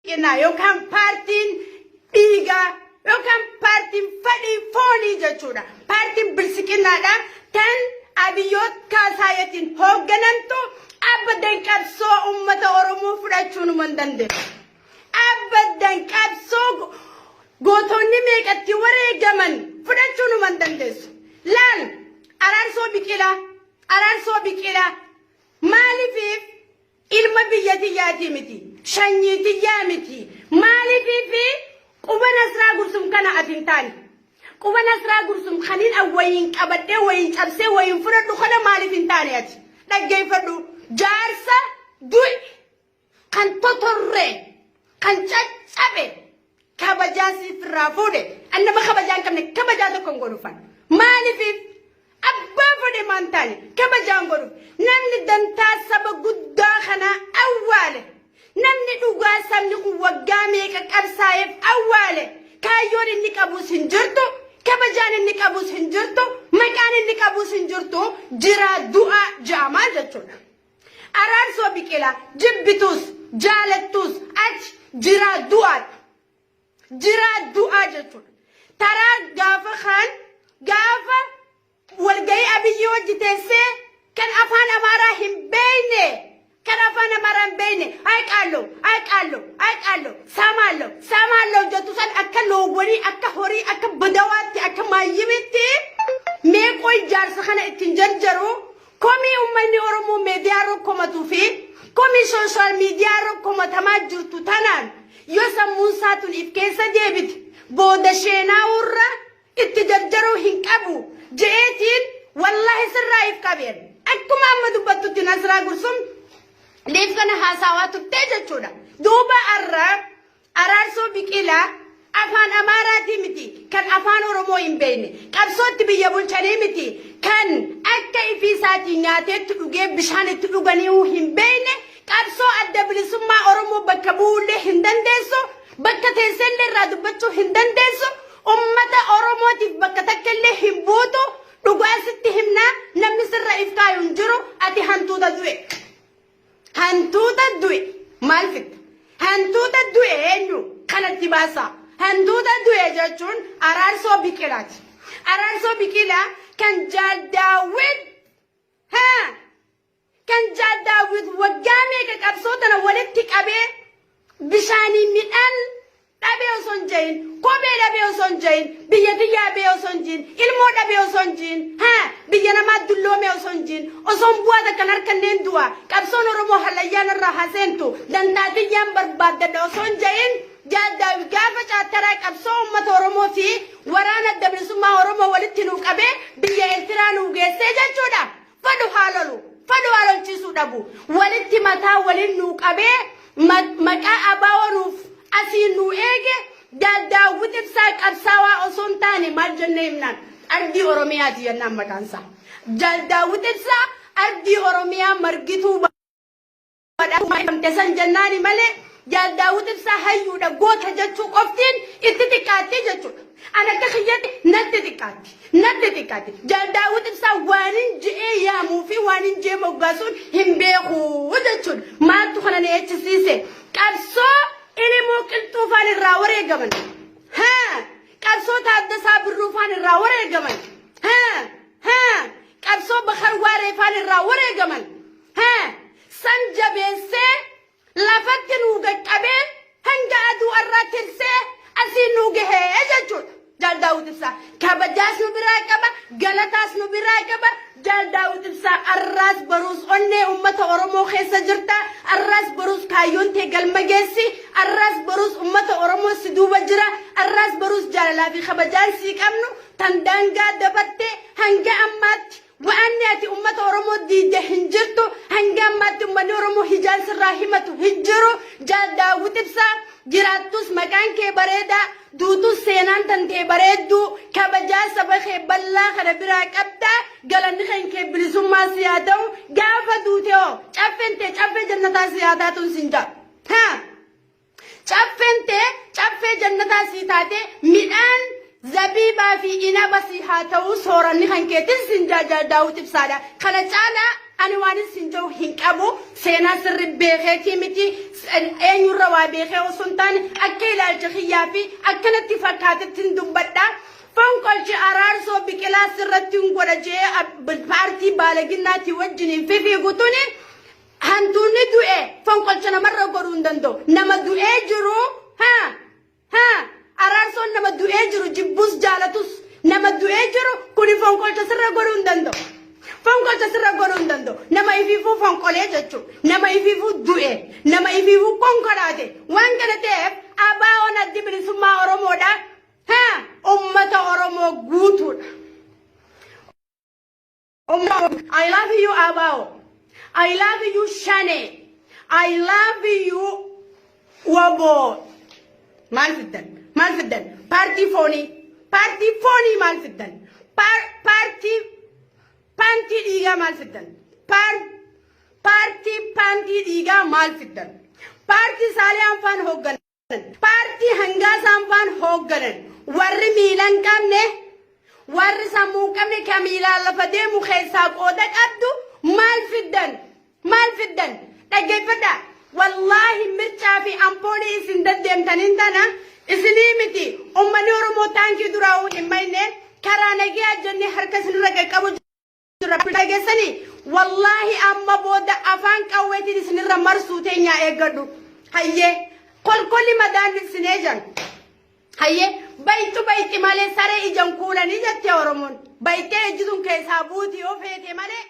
Bilxiginnaa yookaan paartiin dhiigaa yookaan paartiin fadhii foonii jechuudha. Paartiin Bilxiginnaadha tan Abiyyoot Kaasaayetiin hoogganamtu abadan qabsoo uummata Oromoo fudhachuu numa hin dandeessu. Abadan qabsoo gootonni meeqatti wareegaman fudhachuu numa hin dandeessu. Laal Araarsoo Biqilaa, Araarsoo Biqilaa maaliifiif ilma biyya tiyyaatii miti, shanyii tiyyaa miti, maaliifiif quba Nasraa Gursum kana ati hin taane? Quba Nasraa Gursum kaniin an wayiin qabadhee wayiin cabsee wayiin fudhadhu kana maaliif hin taane ati? Dhaggeeffadhu, jaarsa du'e kan totorre kan caccabe kabajaa siif irraa fuudhe. An nama kabajaa hin qabne kabajaa tokko hin godhufan. Maaliifiif abbaa fedhe maan taane kabajaa hin godhuuf? Namni dantaa saba guddaa kanaa awwaale, namni dhugaa sabni kun waggaa meeqa qabsaa'eef awwaale, kaayyoon inni qabus hin jirtu, kabajaan inni qabus hin jirtu, maqaan inni qabus hin jirtu, jiraa du'aa jaamaa jechuudha. Araarsoo Biqilaa jibbitus jaalattus ati jiraa du'aadha. Jiraa du'aa jechuudha. Taraa gaafa kaan gaafa walgahii Abiyyii wajji teessee kan afaan Amaaraa hin beekne, kan afaan Amaaraa hin beekne, ay qaalloo, ay qaalloo, ay qaalloo, samaallo, samaallo jettu san akka loowwanii, akka horii, akka badawaatti, akka maayyimitti meeqoo ijaarsa kana ittiin jarjaru. Komii uummanni Oromoo miidiyaa irra komatuu fi komii social media irra komatamaa jirtu tanaan yoo sammuun isaa tun if keessa deebite booda sheenaa'uurra itti jarjaruu hin qabu je'eetiin wallaahi sirraa if qabeen. Akkuma amma dubbattutti Nasraa Gursum liif kana haasaawaa turtee jechuudha. Duuba arra Araarsoo Biqilaa afaan Amaaraatii miti kan afaan Oromoo hin beekne, qabsootti biyya bulchanii miti kan akka ifii isaatii nyaateetti dhugee bishaan itti dhuganiihu hin beekne, qabsoo Adda Bilisummaa Oromoo bakka bu'uullee hin dandeessu, bakka teesseellee irraa dubbachuu hin dandeessu, ummata Oromootiif bakka takka illee hin buutu. Dhugaa sitti himnaa, namni sirra if kaayu hin jiru. Ati hantuuta du'e. Hantuuta du'e maal fitta? Hantuuta du'e eenyu? Kanatti baasaa. Hantuuta du'e jechuun Araarsoo Biqilaati. Araarsoo Biqilaa kan Jaal Daawwit, haa, kan Jaal Daawwit waggaa meeqa qabsoo tana walitti qabee bishaanii midhaan dhabee osoo hin jahin, kophee dhabee osoo hin jahin, biyya tiyyaa bee osoo hin jihin, ilmoo dhabee osoo hin jihin, haa, biyya namaa dulloomee osoo hin jihin, osoo hin bu'aa takkan harkanneen du'a, qabsoon Oromoo hallayyaan irraa haa seentu, dantaa tiyyaan barbaaddadha osoo hin jahin, Jaal Daawit gaafa caattaraa qabsoo uummata Oromoo fi waraana Adda Bilisummaa Oromoo walitti nuu qabee biyya Eertiraa nuu geessee jechuudha. Fadhu haa lolu, fadhu haa lolchiisuu dhabu. Walitti mataa waliin nuu qabee maqaa ABO nuuf asiin nuu eege Jaal Daawwit Ibsaa qabsaawaa osoo hin taane maal jennee himnaan? Ardii Oromiyaati jennaan maqaan isaa. Jaal Daawwit Ibsaa ardii Oromiyaa margituu badhaafamte san jennaani malee Jaal Daawwit Ibsaa hayyuudha, goota jechuu qoftiin itti xiqqaatti jechuudha. An akka kiyyatti natti xiqqaatti. Natti xiqqaatti. Jaal Daawwit Ibsaa waanin je'ee yaamuu fi waanin je'ee moggaasuun hin beeku jechuudha. Maaltu kana na jechisiise? Qabsoo Ilimoo Qilxuufaan irraa wareegaman. Haa! Qabsoo Taaddasaa Birruufaan irraa wareegaman. Haa! Haa! Qabsoo Bakar Waareefaan irraa wareegaman. Haa! San jabeessee lafatti nuu qaqqabee hanga aduu arraa tirsee asiin nuu gahee jechuudha. Jaal Daawwit Ibsaa kabajaas nu biraa qaba, galataas nu biraa qaba. Jaal Daawwit Ibsaa arraas baruus onnee uummata Oromoo keessa jirta. Arraas baruus kaayyoon tee galma geessi. Arraas baruus uummata Oromoo si duuba jira. Arraas baruus jaalalaa fi kabajaan sii qabnu tan daangaa dabatte hanga ammaatti Wa'anni ati ummata Oromoo diidde hin jirtu. Hanga ammaatti ummanni Oromoo hijaan sirraa himatu hin jiru. Jaal Daawwit Ibsaa jiraattus maqaan kee bareedaa, duutus seenaan tantee bareedduu, kabajaa saba kee bal'aa kana biraa qabda. Galanni kan kee bilisummaa si haa ta'u. Gaafa duute hoo caffeen tee caffee jannataa si haa taatuun sin ja'a. Haa! Caffeen tee caffee jannataa sii taatee midhaan zabiibaa fi inaba sii haa ta'u, sooranni kan keetis sin jaa Jaal Daawwit Ibsaadha. Kana caalaa Ani waan isin jiru hin qabu. Seenaa sirri beekeetii miti. Eenyurra waa beekee osoo hin taane, akka ilaalcha kiyyaa fi akkanatti fakkaatetti hin dubbadha. Fonqolchi Araarsoo Biqilaa sirratti hin godha jee paartii baalaginnaatii wajjiniin fifiigu tuni, hantuunni du'e fonqolcha namarra godhuu hin danda'u. Nama du'ee jiru haa haa Araarsoon nama du'ee jiru, jibbus jaalatus nama du'ee jiru kuni fonqolcha sirra godhuu hin danda'u. Fonqolcha sirra godhuu hin danda'u. Nama ifiifuu fonqolee jechuudha. Nama ifiifuu du'e. Nama ifiifuu konkolaate. Waan kana ta'eef, ABO'n Addi Bilisummaa Oromoodha. Haa, ummata Oromoo guutuudha. I love you, ABO. I love you, Shane. I love you, Wabo. Maal fiddan? Maal fiddan? Paartii foonii. Paartii foonii maal fiddan? Paartii paantii dhiigaa maal fiddan? Paartii paantii dhiigaa maal fiddan? Paartii Saaliyaan faan hoogganan. Paartii Hangaasaan faan hoogganan. Warri miila hin qabne, warri sammuu hin qabne, kan miilaan lafa deemu keessaa qooda qabdu maal fiddan? Maal fiddan? Dhaggeeffadhaa. Wallaahi, mircaa fi ampoolii isin deddeemtaniin tana isinii miti. Uummanni Oromoo taankii duraa hin mayne, karaa nagaa jennee harka isinirra qaqqabu jira. Dhageessanii, wallaahi, amma booda afaan qawweetiin isinirra marsuu teenyaa eeggadhu. Hayyee, kolkolli madaan isinee jiran. Hayyee, baytu bayti malee saree ijaan kuulanii jettee Oromoon. Baytee ijji sun keessaa buuti yoo feete malee.